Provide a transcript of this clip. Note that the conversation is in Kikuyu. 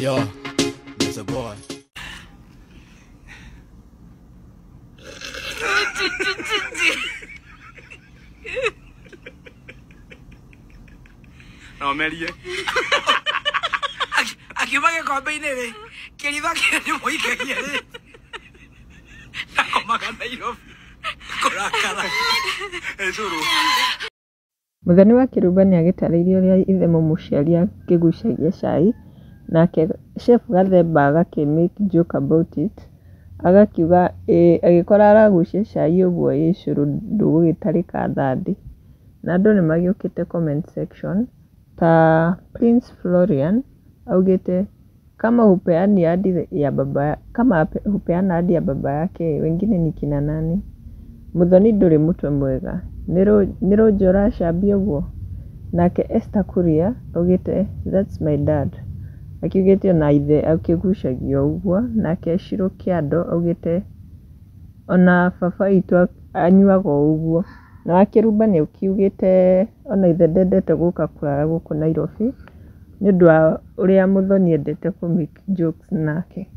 Yo, it's a boy. No merie. Akiuma gĩkombe-inĩ rĩ, kĩritha kĩrĩa nĩ mũikagia rĩ, ndakomaga Nairobi kũrakara. Ĩcũrũ. Mũthoni wa Kĩrumba nĩagĩtarĩirie ũrĩa ithe mũmũciari akĩgucagia cai, nake Chef Gathemba agakĩ make joke about it, agakiuga ĩĩ agĩkorwo aragucia cai ũguo ĩ cũrũ ndũgũgĩtarĩka thandĩ. Na andũ nĩmagĩũkĩte comment section ta Prince Florian augĩte kama hupeani ahadi ya baba, kama hupeana ahadi ya baba yake wengine ni kina nani? Mũthoni ndũrĩ mũtwe mwega, nĩ rũnja ũracambia ũguo? Nake Esther Kuria augĩte that's my dad, akiugĩte ona ithe akĩgucagia o ũguo. Nake Shiro Kĩando augĩte ona baba witũ anyuaga o ũguo. Na Wakĩrumba nĩ akiugĩte ona ithe ndendete gũka kũrara gũkũ Nairobi nĩ ũndũ wa ũrĩa Mũthoni endete kũ make jokes nake.